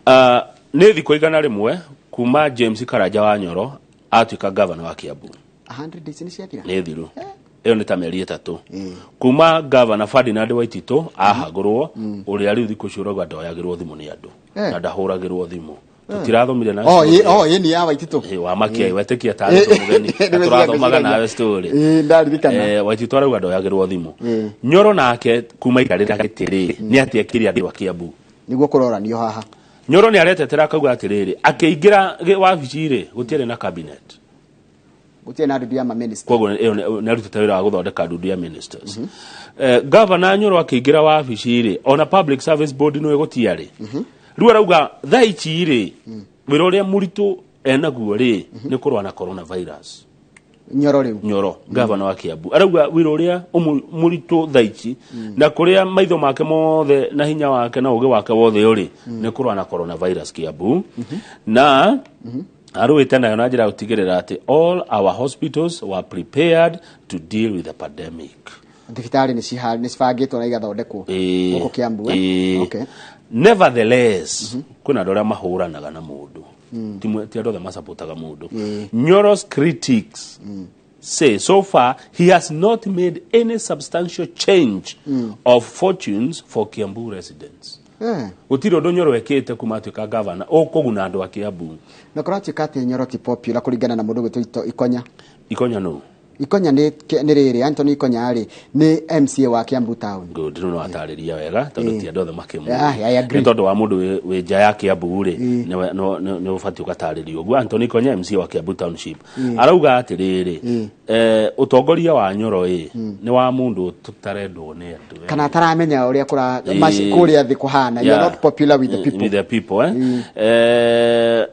Nĩ thikũ 100 kuma James Karanja wa Nyoro atuĩka gavana wa Kiambu. 100 days nĩ ciathira. Nĩ thiru ĩyo, nĩ ta mĩeri 3 kuma gavana Ferdinand Waititũ ahagũrwo, ũrĩa rĩu thikũ ici ũrauga ndoyagĩrwo thimũ nĩ andũ na ndahũragĩrwo thimũ. Tũtirathomire na Oh, ĩ, oh, ĩ ni ya Waititũ. Ĩ, wa makia wetĩkia tarĩ tũ mũgeni na tũrathomaga nawe story. Ĩ, ndaririkana. Waititũ arauga ndoyagĩrwo thimũ. Nyoro nake kuma ikarĩra gĩtĩ rĩ, nĩ atĩa kĩrĩa andũ a Kiambu? Nĩguo kũroranio haha. Nyoro nĩ aretetera akauga atĩrĩrĩ, akĩingĩra wabici rĩ, gũtiarĩ na cabinet. Gũtirĩ na ndundu ya maminista. Koguo ĩyo nĩ arutĩte wĩra wa gũthondeka ndundu ya ministers. Gavana Nyoro akĩingĩra wabici rĩ, ona Public Service Board nĩwe gũtiarĩ. Rĩu arauga thaa ici rĩ, wĩra ũrĩa mũritũ enaguo rĩ nĩ kũrũa na coronavirus. Nyoro rĩu. Nyoro, gavana wa Kiambu, arauga wĩra ũrĩa mũritũ thaa ici na kũrĩa maitho make mothe na hinya wake na ũgĩ wake wothe ũrĩ nĩ kũrũa na coronavirus Kiambu, na arũĩte nayo na njĩra ya gũtigĩrĩra atĩ all our hospitals were prepared to deal with the pandemic. Thibitarĩ nĩ cibangĩtwo na igathondekwo gũkũ Kiambu, eh? Ĩĩ. Nevertheless, kwĩna andũ arĩa mahũranaga na mũndũ. Ti andũ othe masapotaga mũndũ. Nyoro's critics say so far he has not made any substantial change of fortunes for Kiambu residents. Gũtirĩ ũndũ Nyoro ekĩte kuma atuĩka gavana ũkũguna andũ a Kiambu. Na kũratuĩka atĩ Nyoro ti popular kũringana na mũndũ gwĩtwo Ikonya. Ikonya nũ? Ikonya nĩ rĩrĩ, Anthony Ikonya rĩ nĩ MCA wa Kiambu Town. Good, rĩu nĩwatarĩria wega tondũ ti andũ othe makĩmũĩ. Ah, I agree. Nĩ tondũ wa mũndũ wĩ nja ya Kiambu rĩ, nĩ ũbatiĩ ũgatarĩrio ũguo. Anthony Konya, MCA wa Kiambu Township, arauga atĩrĩrĩ, ũtongoria wa Nyoro ĩ nĩ wa mũndũ tũtarendwo nĩ andũ. Kana ataramenya ũrĩa kũra kũrĩa thĩ kũhana. You are not popular with the people. With the people, eh?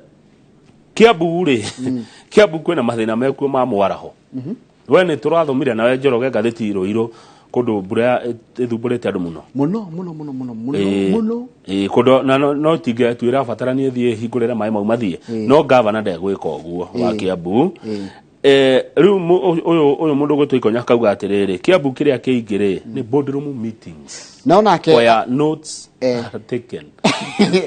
Kiambu rĩ, Kiambu kwĩna mathĩna mekuo ma mwaraho. We nĩ tũrathomire nawe Njoroge ngathĩti Rũirũ kũndũ mbura ĩthumbũrĩte andũ mũno. Mũno mũno mũno mũno mũno. Mũno. Ĩĩ, kũndũ na no tingĩtuĩra bataranie thiĩ hingũrĩre maĩ mau mathiĩ, no gavana ndegwĩka ũguo wa Kiambu. Rĩu ũyũ mũndũ gwĩtwo Ikonya akauga atĩrĩrĩ, Kiambu kĩrĩa kĩingĩ rĩ nĩ boardroom meetings No nake where notes are taken.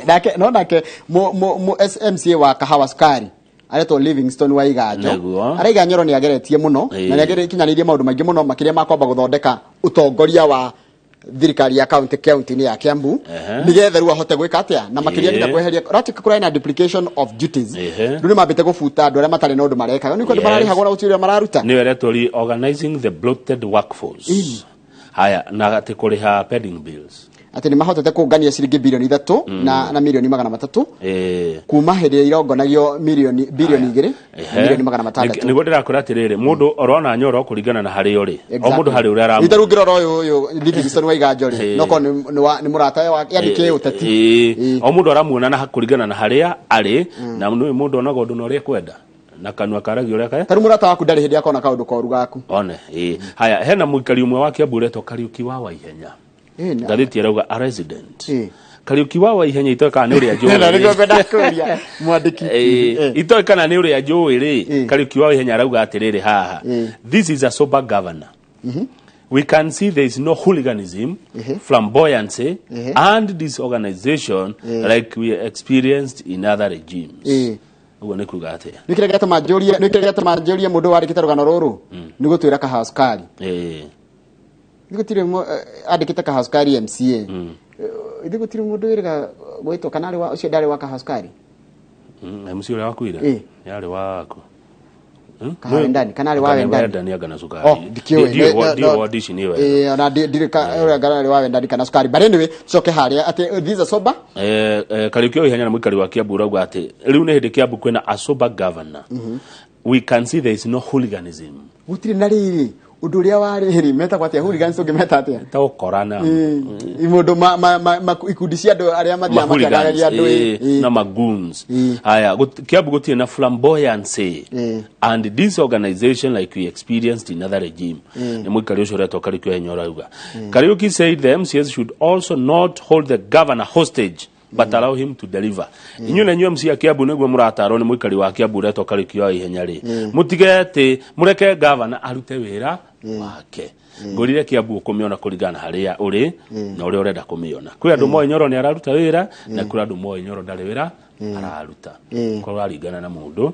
Nake no nake mu SMCA wa Kahawa Sukari aretwo Livingstone wa Iganjo. Araiga Nyoro nĩ ageretie mũno na nĩ agerekinyanĩirie maũndũ maingĩ mũno, makĩria ma kwamba gũthondeka ũtongoria wa thirikari ya county county-inĩ ya Kiambu, nĩgetha rĩu ahote gwĩka atĩa na makĩria nginya kweheria ratuĩka kũrarĩ na duplication of duties. Rĩu nĩ mambĩte gũbuta andũ arĩa matarĩ na ũndũ mareka, nĩ kwendũ mararĩhagwo na gũtirĩ ũrĩa mararuta. Nĩyo ĩretwo reorganizing the bloated workforce. Haya, na atĩ kũrĩha pending bills. Atĩ nĩ mahotete kũngania ciringi bilioni 3 na milioni 300 kuma hĩndĩ ĩrĩa irongonagio milioni bilioni 2 na milioni 600. Nĩguo ndĩrakwĩra atĩrĩrĩ, mũndũ orona Nyoro kũringana na harĩa ũrĩ, o mũndũ harĩ ũrĩa aramu. Ita rĩu ngĩrora ũyũ Livingstone wa Iganjo rĩ, no korwo nĩ mũrata wa yani kĩũteti. O mũndũ aramuona na kũringana na harĩa arĩ, na nĩ mũndũ onaga ũndũ na ũrĩa ekwenda na kanua karagia ũrĩa ta rĩu mũrata waku ndarĩ hĩndĩ akona kaũndũ koru gaku. One ĩĩ. Haya, hena mũikari ũmwe wa Kiambu ũretwo Kariũki wa Waihenya. Ngathĩti ĩrauga a resident Kariũki wa Waihenya, itoĩ kana nĩ ũrĩa Na nĩguo njũĩ. ngwenda kũria mwandĩki. Itoĩ kana nĩ ũrĩa njũĩ rĩ, Kariũki wa Waihenya arauga atĩrĩrĩ haha, "This is a sober governor. We can see there is no hooliganism, flamboyancy and disorganization like we experienced in other regimes." Ũguo nĩ kuga atĩa? Nĩ kĩrĩa gĩatũma njũrie mũndũ wandĩkĩte rũgano rũrũ nĩ gũtwĩra Kahawa Sukari. Nĩ gũtirĩ andĩkĩte Kahawa Sukari MCA. Ithuĩ gũtirĩ mũndũ wĩrĩga gwĩtwo kana arĩ wa ũcio ndarĩ wa Kahawa Sukari. MC ũrĩa wakuire yarĩ waku. Kahawa Wendani, kana arĩ wa Anga nĩ Wendani? Wendani anga na cukari. Oh, ndikĩũĩ. Ndiũĩ ward ici nĩ wega. Ĩĩ, ona ndirĩ ũrĩa ngara arĩ wa Wendani kana Sukari. But anyway, coke harĩa atĩ this is a sober Kariũki wa Ihenya na mũikari wa Kiambu ũrauga atĩ rĩu nĩ hĩndĩ Kiambu kwĩna a sober governor. We can see there is no hooliganism. Gũtirĩ na rĩrĩ ũndũ ũrĩa warĩ rĩ metagwo atĩa, hooligans ũngĩmeta atĩa? Ta ũkorana. Mũndũ ikundi cia andũ arĩa mathiaga Mahooligans, makĩagararia andũ, na magoons. Haya, Kiambu gũtirĩ na flamboyancy and disorganization like we experienced in other regime. Nĩ mũikari ũcio ũretwo Kariũki wa Ihenya ũrauga. Kariũki said the MCAs should also not hold the governor hostage but allow him to deliver. Inyuĩ na inyuĩ MC a Kiambu, nĩguo mũratarwo nĩ mũikari wa Kiambu ũretwo Kariũki wa Ihenya rĩ, mũtige atĩ mũreke governor arute wĩra wake. Ngũrire Kiambu ũkũmĩona kũringana na harĩa ũrĩ na ũrĩa ũrenda kũmĩona. Kwĩ andũ moĩ Nyoro nĩ araruta wĩra, na kwĩ andũ moĩ Nyoro ndarĩ wĩra araruta. Korwo ũraringana na mũndũ,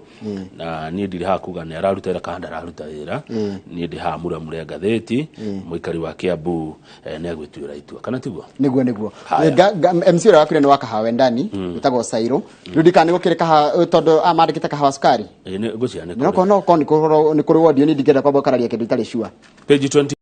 na niĩ ndirĩ haha kuga nĩ araruta wĩra kana ndararuta wĩra. Niĩ ndĩ haha mũramũre ngathĩti, mũikari wa Kiambu nĩ agwĩtuĩra itua, kana tiguo? Niguo, niguo. Haya. MC ũrĩa wakuire nĩ wa Kahawa Ndani, wĩtagwo Cairo. Rĩu ndikana nĩ gũkĩrĩ kahawa, tondũ mandĩkĩte Kahawa Sukari. Ngwĩciria nĩ no kũrĩ. No korwo nĩ kũrĩ wodio, niĩ ndingĩenda kwamba ũkararia kĩndũ itarĩ sure. Page 20.